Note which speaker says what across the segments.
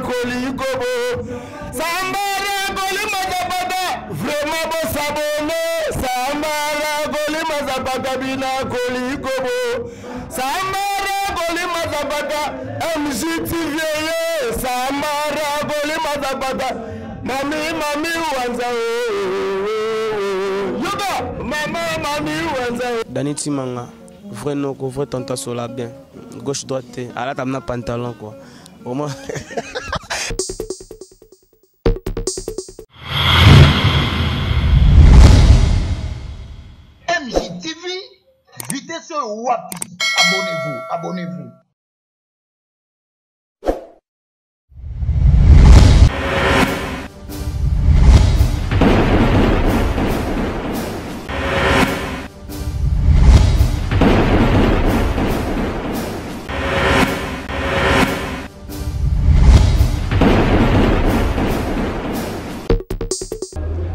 Speaker 1: Kolikobo Sambara kolima zapata vraiment bosabone Sambara kolima zapata bina kolikobo Sambara kolima zapata MGTV ye Sambara kolima zapata Mami mami wanza oh, oh, oh. Yoka mama mami wanza
Speaker 2: Dani Timanga vrai noko vrai tanta sola bien gauche droite te alata na pantalon quoi vraiment.
Speaker 3: MJTV, vitesse wapi? Abonnez-vous, abonnez-vous.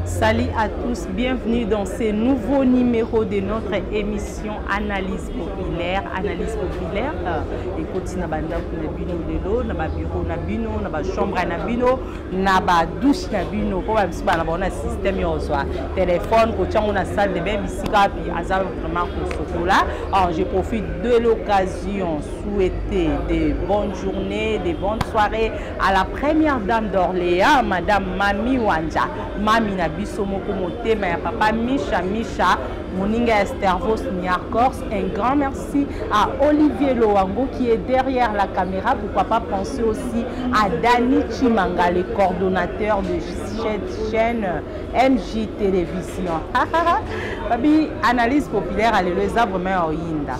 Speaker 4: Salut à tous, bienvenue dans ce nouveau numéro de notre émission Analyse populaire. Analyse populaire, euh, ekoti na bandako na bino lelo, na ba bureau na bino, na ba chambre na bino, na ba douche na bino, po ba biso bana baona système ya ozwa téléphone, kotia yango na salle de bain bisika wapi aza vraiment kosokola. Alors, je profite de l'occasion souhaiter de bonnes journées, de bonnes soirées à la première dame d'Orléans, Madame Mami Wanja. Mami na biso moko motema ya papa Misha Misha, moninga ya Stervos Niarcors. Un grand merci à Olivier Loango qui est derrière la caméra. Pourquoi pas penser aussi à Dani Chimanga, le coordonnateur de cette chaîne MJ Télévision. Babi, analyse populaire à l'Eleza vraiment oyinda.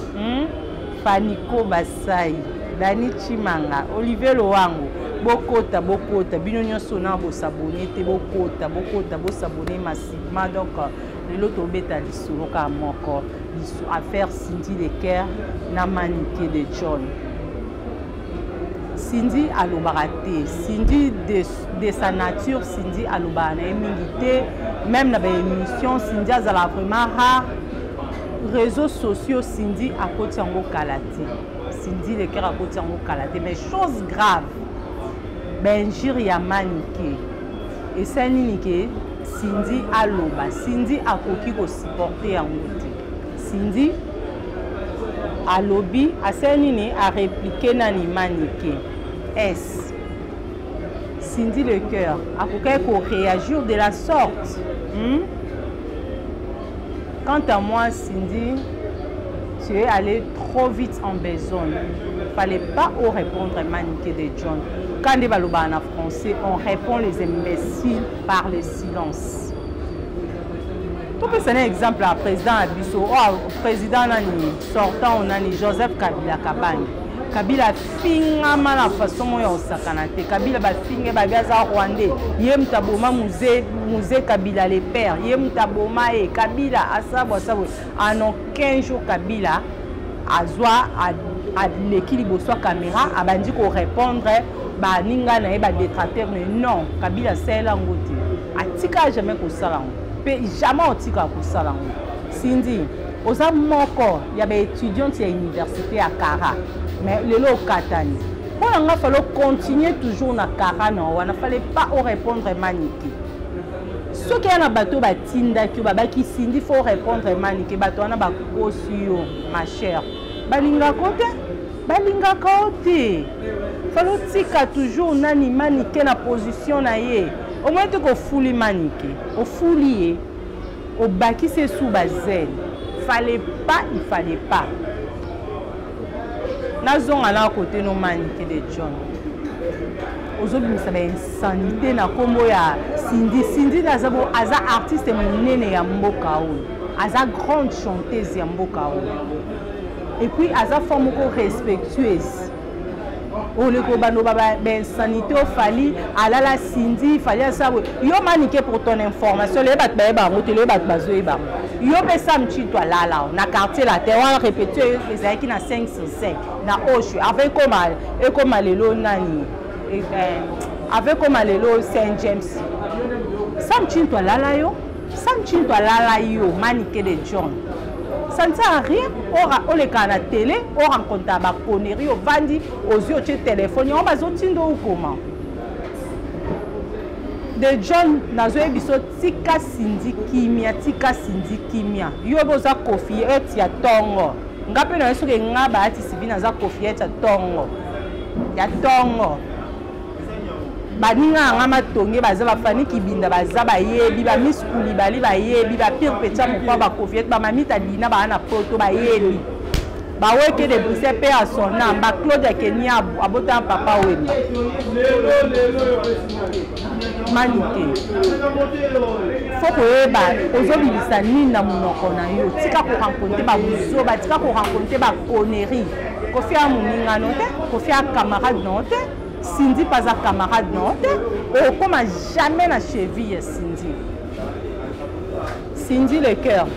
Speaker 4: Faniko Basai, Dani Chimanga, Olivier Loango, bokota bokota bino nyonso na bosabone te bokota bokota bosabone massivement. Donc lelo tobeta lisolo kaka moko, affaire Cindy Le Cœur na Manike de John. Cindy alobaka te, Cindy de sa nature, Cindy alobaka na ye mingi te, même na baémission Cindy azalaka vraiment rare. Réseaux sociaux Cindy akoti yango kala te, Cindy Le Cœur akoti yango kala te. Mais chose grave, bainjure ya Manike esali nini ke Cindy aloba? Cindy akoki kosupporte yango te. Cindy alobi, asali nini? Aréplique nani? Manike. S Cindy Le Cœur akokaki koréagir de la sorte, Quant à moi, Cindy, tu es allé trop vite en besogne. Fallait pas au répondre Manike de John. Quand on baloba en français, on répond les imbéciles par le silence. Topesa un exemple à président Abiso, oh, président nani sortant nani Joseph Kabila Kabange. Kabila fingama na façon moko ya kosakana te. Kabila bafinge babi aza rwandais, ye moto aboma Mzee, Mzee Kabila le père, ye moto aboma ye. Kabila asabwa asabwa en aucun jour Kabila azwa aleki liboso ya caméra abandi korépondre baninga na ye, badétracteur na ye. Non, Kabila asalela yango te, atika jamais kosala yango mpe jamais otikaka kosala yango. Cindy, oza moko ya baétudiante ya université ya Kara, mais lelo okatani. Mpo na nga, fallait continuer toujours na Kara na wana, fallait pas orépondre Manike. Soki ya na bato batindaki yo babaki Cindy faut répondre Manike, bato wana bakosi yo, ma chère. Balingako te, balingaka yo te. Fallait otika toujours nani Manike na position na ye. Omoni te kofuli Manike, ofuli ye, obakisi esu bazele. Fallait pas, il fallait pas. Nazonga na kote no Manike de John, ozobimisa bainsanité na nkombo ya Cindy. Cindy aza bo aza artiste monene ya mboka oyo, aza grande chanteuse ya mboka oyo, et puis aza femme moko respectueuse. Oleko baloba bainsanité, ofali alala Cindy, Fally asala boye. Yo Manike, pour ton information, leye bato bayeba yango te, leye bato bazoyeba yango. Yo mpe Sam Tshintu alala na quartier la te wana, répétition ezalaki na 5 sur 5 na Oshu avant ekoma, ekoma lelo nani, avant ekoma lelo Saint James. Sam Tshintu alala yo, Sam Tshintu alala yo, Manike de John. Ça ne sert à rien oleka na télé orencontre baconnerie, ovandi, ozwi, otie téléphone yango, bazotinda okoma. De John, nazoyebi biso tika Cindy kimia, tika Cindy kimia. Yo boza Kofiette ya ntongo, nga mpe naye soki nga Bahati Sivi naza Kofiette ya ntongo, ya ntongo. Baninga na nga matonge baza, bafani kibinda baza, bayebi bamis Kulibali, bayebi bapire petya mokwa, bakofiette, bamamita dina baa na poto, bayebi baweke de Bruxelles mpe ya sonam, baclaude ya Keniabu abotama papa Wemba. Manike, fo koyeba ozobimisa nini na monoko na yo. Tika korencontre babuzoba, tika korencontre baconnerie. Kofi ya moningano te, Kofi ya camarade na yo te, Cindy mpe aza camarade na yo te. Okokóma jamais na cheville ya Cindy. Cindy Le Cœur,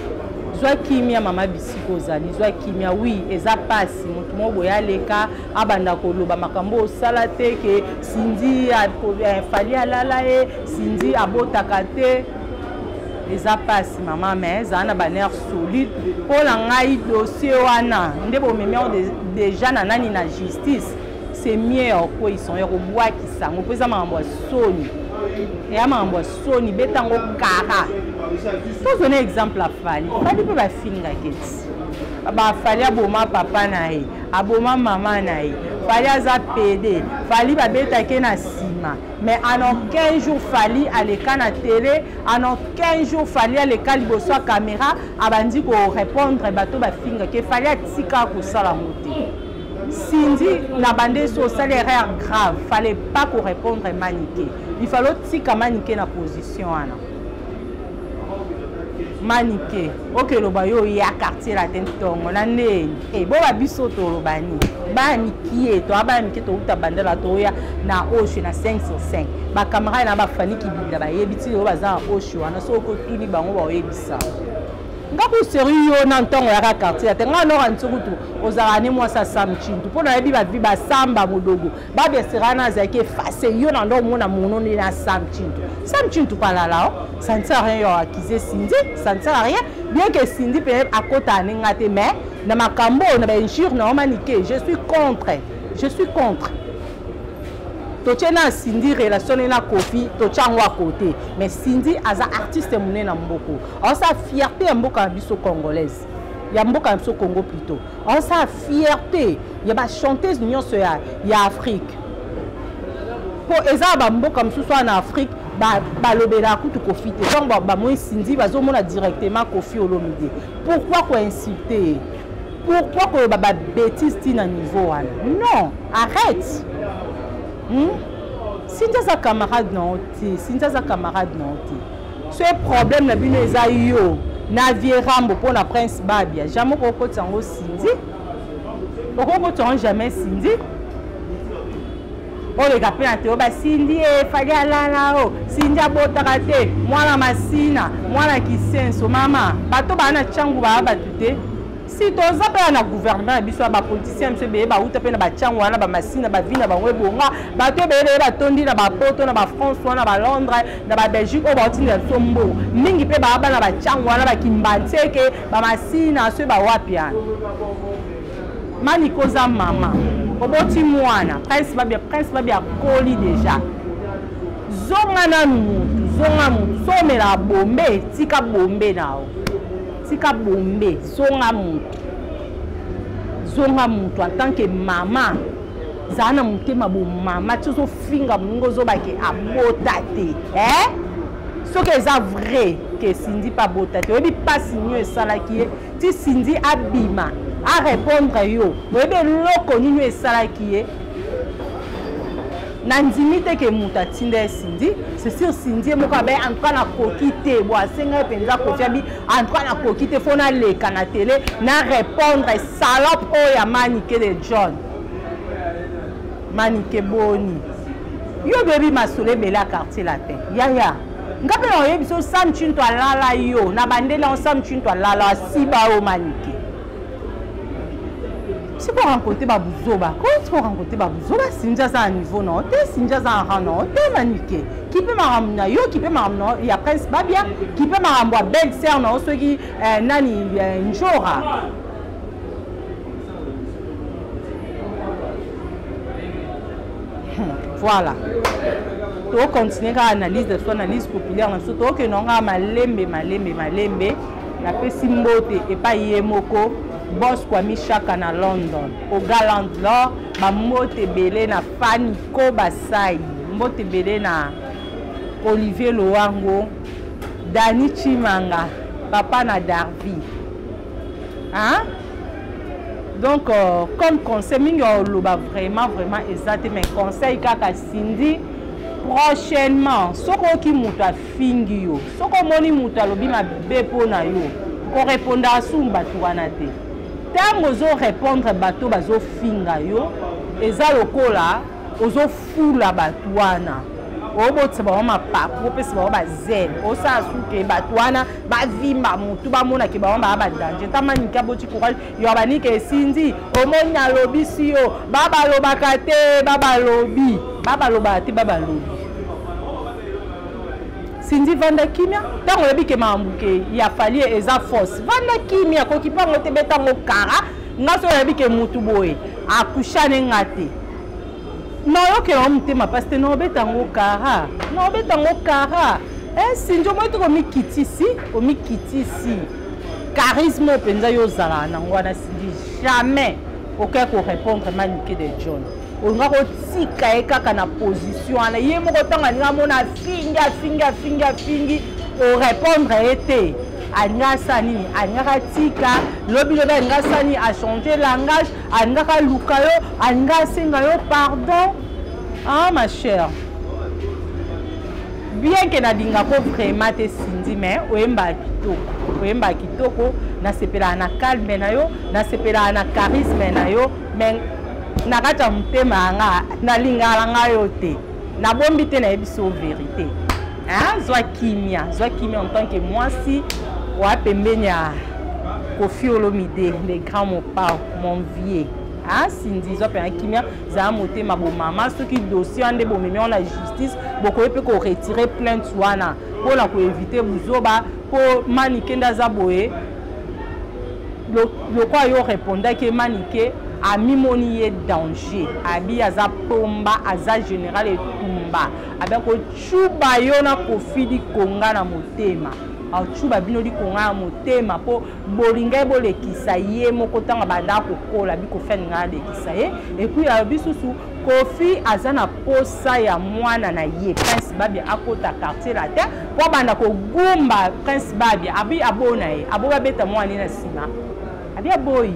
Speaker 4: zwa kimia mama, bisika ozali, zwa kimia. Oui, eza pasi, motu moko boye aleka abanda koloba makambo osala te, ke Cindy Fally alala ye, Cindy abotaka te. Eza pasi mama, mais ezala na banerf solide. Mpo na ngai, dossier wana nde bomemi yango déjà na nani, na justice, c'est mieux ya kokweyisa, ya kobwakisa yango, mpo eza makambo ya soni, eya makambo ya soni. Beta yango kara. Tozona exemple ya Fally. Fally mpe bafingaki eti baFally aboma papa na ye, aboma mama na ye, Fally aza pédé, Fally babetaki na nsima. Mais en aucun jour Fally aleka na télé, en aucun jour Fally aleka liboso ya caméra abandi korépondre bato bafingaki. Fally atika kosala yango te. Cindy, na bande so osali erreur grave, fallait pas korépondre Manike. Il fallait otika Manike na position wana. Manike, okeloba yo ya Quartier Latin ntongo na ndeni e boba biso toloba nini? Bana mikie, toa bana mike, touta Bandala, toya na oshe na 5 sur 5. Bacamarade na bafani kibinda bayebi ti oyo baza na oshe wana. Soki okotuni bango, baoyebisa nga kuseri yo na ntongo yaka Quartier te. Nga nora nsukutu ozalaka ne mwasi asam chintu mpo nayebi bavi basamba modogo babiasera wana azalaki efase yo na ndo omona mono nde na Sam Chintu. Sam Chintu palala o, ça ne sert à rien yo accuser Cindy, ça ne sert à rien. Bien que Cindy peut-être akota ne nga te, mais na makambo na bainjure na omanike, je suis contre, je suis contre. Totie na Cindy relation na Kofi, totia yango à côté, mais Cindy aza artiste monene na mboko, aosala fierté ya mboka na biso congolaise, ya mboka na biso Congo plutôt, aosala fierté ya bachanteuse nyonso ya Afrique, mpo eza na bamboka mosusu wana na Afrique balobelaka kutu Kofi te. Ntango bamoi Cindy, bazomona directement Kofi Olomide. Pourquoi koinsulte ye? Pourquoi koloba babétise ntina niveau wana? Non, arrête, Cindy aza camarade na yo te, Cindy aza camarade na yo te. So problème na bino eza yo na vie Rambo mpo na Prince Babia, jamais okokotisa yango Cindy, okokotisa yango jamais Cindy. Oleka mpe na te oyo baCindy e Fally alala o Cindy abotaka te, mwana Masina, mwana Kisenso. Mama, bato baa na ntiangu, baa bato te. Si toza mpe na gouvernement na biso ya bapoliticien biso ebeye bauta mpe na batiango wana, baMasina, bavi na bango ebonga. Bato ebele beye batondi na bapoto, na baFrance wana, baLondres, na baBelgique, oyo baotindela biso mbongo mingi mpe baa bana batiango wana, bakimbantieke, baMasina, soki bawapi wana. Manike, oza mama, oboti mwana Prince Babia. Prince Babia akoli déjà. Zonga nanu mutu, zonga mutu. So omelaka bombe, tika bombe na yo, tika bombe, zonga mutu, zonga mutu. En tant que mama, zala na motema bomama. Ti ozofinga moninga, ozobake abota te, eh? Soki eza vrai ke Cindy mpe abota te, oyebi mpasi nio esalaki ye ti Cindy abima arépondre yo? Oyebi eloko nini oyo esalaki ye? Nandimi te ke moto atinda ye Cindy. C'est sûr, Cindy ye moko abe en tout cas nakoki te. Bo asenga ye mpenza Kofi abi en tout cas nakoki te, fo naleka na télé na répondre salope oyo ya Manike de John. Manike, boni yo bebi masolo ebele ya Quartier Latin? Yaya, nga mpe na oyebi so Sam Chinto alala yo na bandeli yango. Sam Chinto alala, asiba yo. Manike, siko rencontre babuzoba ko, siko rencontre babuzoba. Cindy aza na niveau na yo te, Cindy aza na rang na yo te. Manike, kipe makambo na yo, kipe makambo na ya Prince Babia, kipe makambo ya belle sœur na yo soki nani, Njora. Voilà. Tokontinue kaka analyse na biso, analyse populaire na biso, tokokende yango kaka malembe malembe malembe. Napesi mbote epai ye moko Boss Kwami Shaka na London, Oga Landlord, bambote ebele na Fanny Kobasai, mbote ebele na Olivier Lowango, Dani Chimanga, papa na Darby. Hein? Donc comme conseil mingi oloba vraiment vraiment eza te, mais conseil kaka Cindy, prochainement soki oyoki moto afingi yo, soki omoni moto alobi mabe mpo na yo, korepondaka asumu bato wana te. Ntango ozorepondre bato bazofinga yo, eza lokola ozofula bato wana, obotisa bango mapapu, opesa bango bazele, osala suke bato wana bavimba motu, bamonake bango baa badanger. Ta Manike aboti courage yo, abanike esindi, omoni alobisi yo, babalobaka te, babalobi, babalobaka te, babalobi. Cindy, vanda kimia. Ntango oyebi ke makambo ke ya Fally eza fausse, vanda kimia, koki mpango te, betango kara. Nga so oyebi ke mutu boye akushane nga te, nayokela ngo motema mpasi te, naobeta yango kara, naobeta yango kara. Cindy, omoi te komikitisi, omikitisi charisme oyo mpenza yo ozalaka nango wana. Cindy, jamais okoki korépondre Manike de John. Olinga kotika ye kaka na position wana, ye moko ntango alinga amona afingi afingi afingi afingi, orépondre ye te. Alinga asala nini? Alingaka atika lobilobi, alinga asala nini? Achange langage, alingaka aluka yo, alinga asenga yo pardon. Ah ma chère, bien ke nalingako vraiment te Cindy, mais oyembaka kitoko, oyembaka kitoko, nasepelaka na calme na yo, nasepelaka na charisme na yo, mais na kati ya motema ya nga nalingaka na ngai yo te, nabombi te, nayebi so vérité. Hein? Zwa kimia, zwa kimia en tant que mwasi oya pembeni ya Koffi Olomide, le grand mopao, mon vieux. Hein? Cindy, zwa mpenza kimia, zala motema bomama. Soki dossier wana nde bomemi wana justice, bokoki mpe koretire plainte wana mpona koevite buzoba, mpo Manike nde aza boye. Lokola yo répondaki ye, Manike amimoni ye danger, abi aza pomba, aza général etumba, abi akocuba yo na Koffi likonga na motema, acuba bino likonga na motema, mpo bolinga ye bolekisa ye moko ntango abanda kokola, bi Koffi alinga alekisa ye. Et puis alobi susu Koffi aza na posa ya mwana na ye Prince Babia akota Quartier Latin mpo abanda kogumba Prince Babia. Abi abona ye, aboyi abeta mwana ye na nsima, abi aboyi,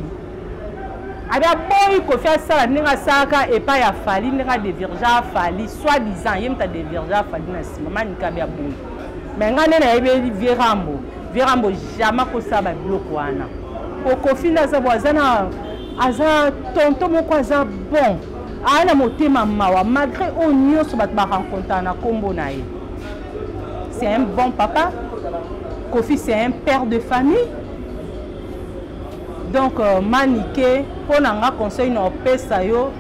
Speaker 4: abi aboyi Koffi asala ndenge asalaka epai ya Fally, ndenge adévierge Fally, soit disant ye moto adévierge Fally na nsima. Manika abi aboyi, mais ngai nde nayebeli vieux Rambo, vieux Rambo jamais akosala babiloko wana. Po Koffi nde aza bo, aza na, aza tonton moko, aza bon, aa na motema mawa, malgré oyo nyonso bato barencontraka na nkombo na ye. C'est un bon papa, Koffi, c'est un père de famille. Donc Manike, mpo na nga conseil na opesa yo,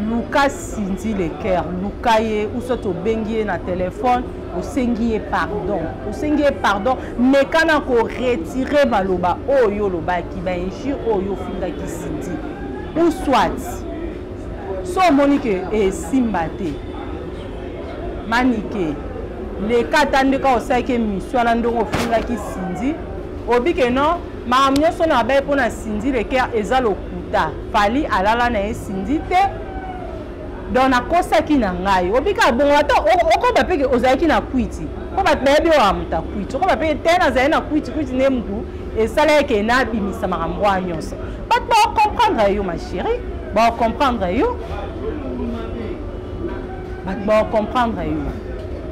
Speaker 4: luka Cindy Le Cœur, luka ye, ou soit obengi ye na telefone, osengi ye pardon, osengi ye pardon, meka na koretire maloba oyo olobaki, bainjure oyo ofingaki Cindy, ou soit so omoni ke esimba te, Manike, leka ata ndeka osalaki émission wana, ndenge ofingaki Cindy, obi ke non, makambo nyonso na baye mpo na Cindy Le Cœur eza lokuta, Fally alala na ye Cindy te, donc nakosaki na ngai. Obika bongo, ata okoba mpe ke ozalaki na kwiti, mpo bato bayebi oyo moto akwiti, okoba mpe te nazali na kwiti, kwiti nde motu esala eke nabimisa makambo wana nyonso. Bato bakocomprendre yo, ma chérie, bakocomprendre yo, bato bakocomprendre yo.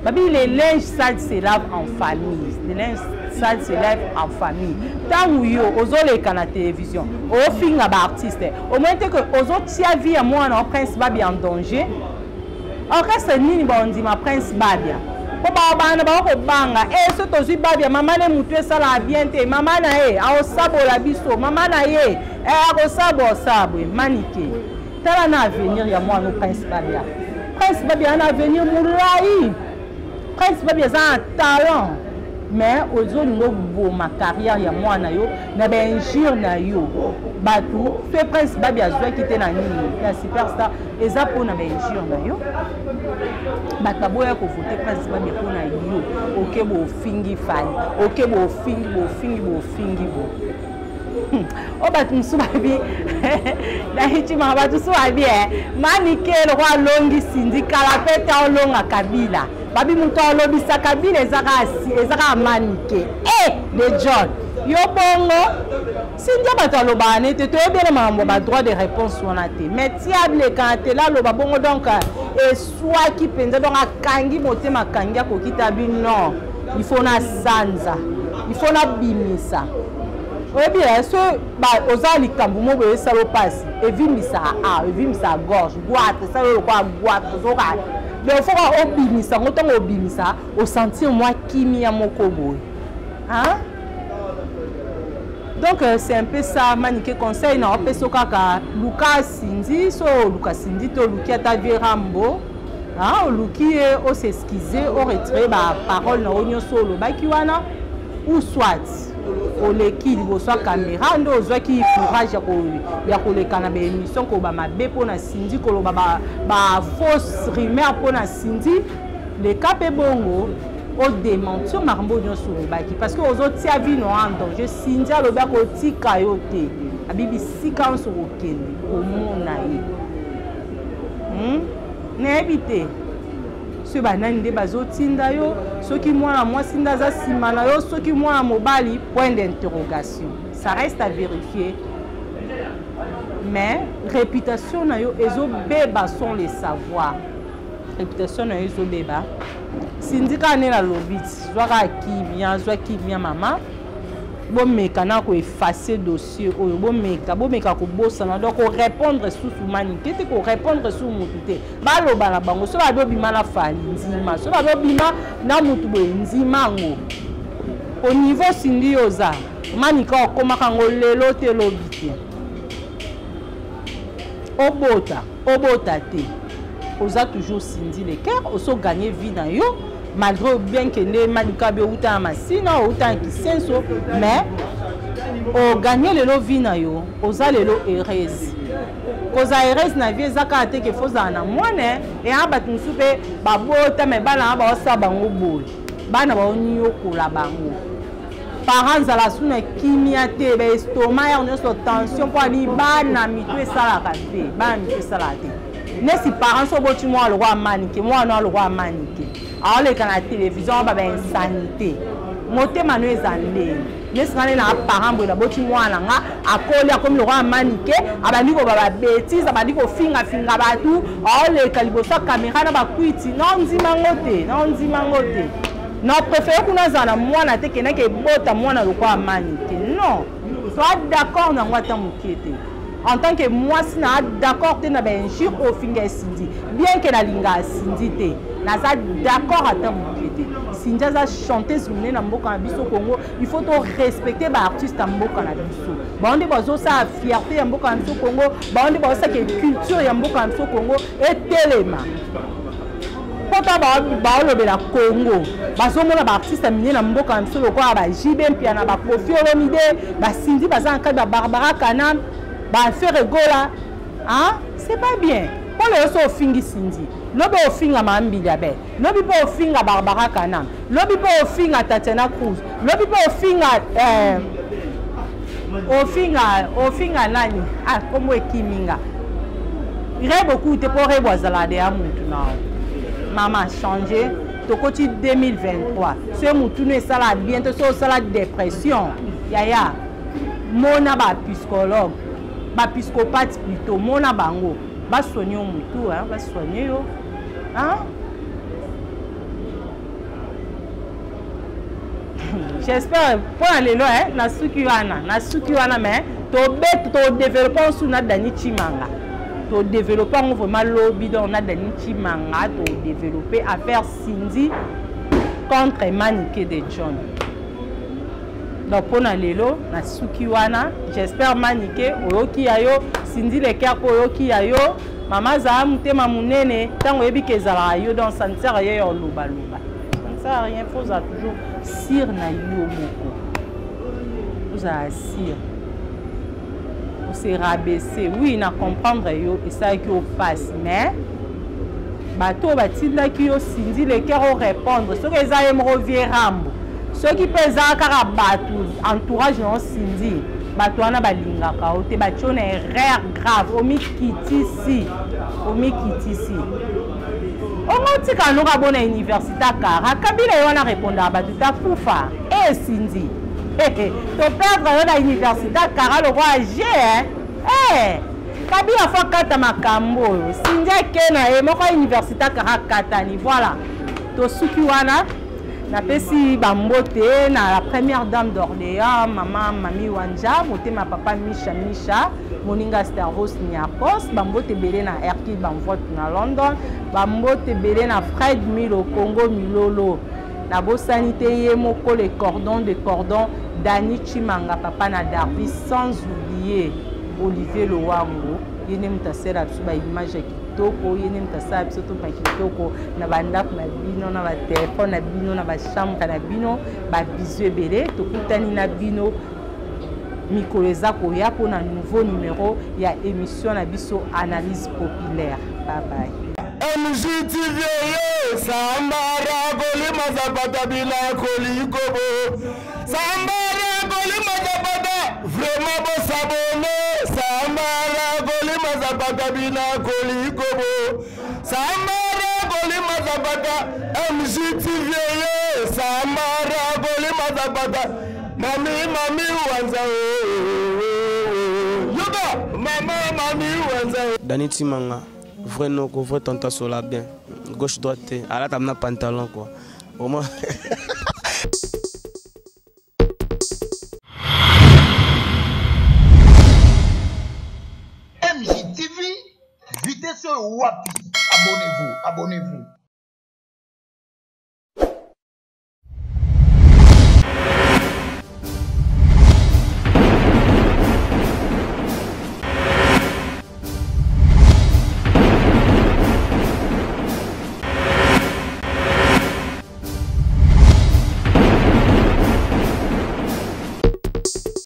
Speaker 4: Babi les linges sales se lavent en famille, les linges sales se lavent en famille. Ntango yo ozoleka na télévision, ofinga baartiste, omoni te ke ozotia vie ya mwana wa Prince Babia en danger? Orchestre nini baondima Prince Babia? Mpo babana bakobanga e so tozwi Babia, mama ne motu esalaka bien te, mama na ye akosabola biso, mama na ye akosabola osala boye. Manike, tala na avenir ya mwana Prince Babia. Prince Babia na avenir molai, Prince Babia aza na talent. Mais ozolinga oboma carrière ya mwana yo na bainjure na yo. Bato fe Prince Babi azwaki te na nini ya superstar, eza mpona bainjure na yo. Bato baboya kovote Prince Babi mpona yo. Oke bofingi Fali, oke bofingi, bofingi, bofingi bo oyo bato mosusu babi nayitimaka. Bato mosusu babi e Manike lokwa alongi Sindi kala mpe ta olonga Kabila. Babi moto alobisa Kabila eza kaka Manike e de John. Yo bongo Sindi, bato alobaka ne te, toyebi na makambo ya badroit de réponse wana te, mais tiable ekana te laloba bongo. Donc eswaki mpenza, donc akangi motema, akangi, akoki te. Abi non, il faut nasanza, il faut nabimisa. Oyebi so oza likambo mo boye, esala mpasi, evimbisaka a evimbisaka gorge, goitre esala lokola goitre, ozoka. Donc faut ka obimisa yango. Ntango obimisa, osentir mwa kimia moko boye, hein? Donc c'est un peu ça. Manike, conseil na opesa kaka: luka Sindi. So oluka Sindi te, oluki ata vie Rambo, oluki ye, os'excuse, oretire baparole na yo nyonso olobaki wana, ou soit oleki liboso ya caméra nde ozwaki courage ya koleka na baémission, koloba mabe mpona Sindi, koloba bafausse rumeur mpona Sindi. Leka mpe bongo odémentir makambo nyonso olobaki, parce que ozotia vie no en danger. Sindi alobi akotika yo te, abi bisika nyonso kokende komona ye. Nayebi te soki banani nde bazotinda yo, soki mwana mwasi nde aza nsima na yo, soki mwana mobali, point d'interrogation, ça reste à vérifier. Mais réputation na yo ezobeba sans le savoir, réputation na yo ezobeba. Sindi kaka nde nalobi ti zwaka kimia, zwa kimia mama. Bomeka na koeffacer dossier oyo, bomeka, bomeka kobosana. Donc korépondre susu Manike te, korépondre susu motu te. Baloba na bango, so babi obima na Fali, ndima. So babi obima na motu boye, ndima yango. Au niveau Sindi yo oza, Manika okomaka yango lelo te, lobi te. Obota, obota te, oza toujours Sindi le cœur. Osoganye vie na yo malgré bien que nde Manika bi outa na Masina, outa na Kisenso, mais oganye lelo vie na yo. Oza lelo heureuse. Kozala heureuse na vie eza kaka te ke fo ozala na mwana. Eya bato mosusu mpe babota, me bana na baosala bango boye, bana baoniokola bango, parent nzala su na kimia te, baestomac yako nyonso tension mpo ani bana mitu esalaka te, bana mitu esalaka te. Nesi parent so oboti mwana lokwa Manike, mwana lokwa Manike aoleka na télévision, oba bainsanité, motema no eza ndenge. Nesi nga nde na parent boye, naboti mwana nga, akoli, akomi lokwa Manike, abandi koba babêtises, abandi kofingafinga bato, aoleka liboso ya caméra na bakwiti, na ondimango te, na ondimango te. Na préféré kuna azala na mwana te, kendaki ebota mwana lokwa Manike. Non, soa d'accord nango ata moke te. En tant que mwasi, na d'accord te na bainjure ofinga Esindi. Bien que nalingaka Sindi te, naza d'accord ata moke te. Sindi aza chanteuse monene na mboka na biso Congo. Il faut torespecte baartiste ya mboka na biso. Bango nde bazosala fierté ya mboka na biso Congo, bango nde bazosala culture ya mboka na biso Congo etelema. Mpo ta baolobela Congo, bazomona baartiste ya minene na mboka na biso lokola baJB Mpiana, baKoffi Olomide, baSindi baza na kati, baBarbara Kanam, baFerre Gola. C'est pas bien. Mpo lelo so ofingi Sindi, lobi ofinga Mambili be, lobi mpe ofinga Barbara Kanam, lobi mpe ofinga Tatiana Cruz, lobi mpe ofinga ofinga nani, ah, kombo ekiminga Rebo te, mpo Rebo azala de ya mutu na mama change. Tokoti 2023, so mutunu esala bien te, so osala dépression, yaya, mona bapsychologue, bapsychopathe plutôt, mona bango basoigne yo mutu, basoigne yo, hein? J'espère mpona lelo nasuki wana, nasuki wana. Mais tobet todéveloppe nsu na Dani Chimanga, todéveloppe yango vraiment lobi. Donc na Dani Chimanga todéveloppe affaire Cindy contre Manike de John. Donc mpona lelo nasuki wana. J'espère Manike oyoki ya yo, Cindy Leker mpo oyoki ya yo. Mama, azala motema monene ntango oyebi ke ezalaka yo. Donc ça ne sert rien ya olobaloba, ça ne sert à rien. Faut ozala toujours sire na yo moko, ozala sire, ose rabaisser. Oui, na comprendre yo, esalaki yo mpasi, mais bato oyo batindaki yo, Cindy Le Cœur, orépondre, soki eza ye moko vie Rambo, soki mpe eza kaka bato entourage na yo, Cindy, bato wana balingaka yo te, batie yo na erreur grave. Omikitisi, omikitisi, ongo otika noka bona université akara Kabila ye wana répondaka bato te, akufa. E Cindy, toperdre yo na université akara lokwa g eh. Kabila fo akata makambo oyo. Cindy ake na ye moko université akara, akatani. Voilà, tosuki wana. Napesi bambote na la première dame d'Orléans, mama Mami Wanja, motema papa Misha Misha, moninga Stervos Niakos. Bambote ebele na Hercule Bamvote na London, bambote ebele na Fred Milo Congo Milolo. Nabosani te ye moko le cordon de cordon, Dani Chimanga, papa na Darby, sans oublier Olivier Lowango, ye nde moto asala biso baimage ya kitoko, ye nde moto asala biso topa kitoko na bandako na bino, na batelefone na bino, na bachambre na bino. Babizu ebele, tokutani na bino mikolo eza koya mpona nouveau numéro ya émission na biso Analyse populaire. Bye bye.
Speaker 1: MGTV yo sambara kolima zapata bila kolikobo sambara kolima zapata vraiment bosabone sambara kolima zapata bila kolikobo sambara kolima zapata MGTV yo sambara kolima zapata mami mami wanza yoka mama mami wanza.
Speaker 2: Dani Timanga, vrai noko, vrai tanta sola bien, gauche droite te, alata na pantalon quoi, vraiment.
Speaker 3: MJTV, vitesse wapi? Abonnez-vous, abonnez-vous.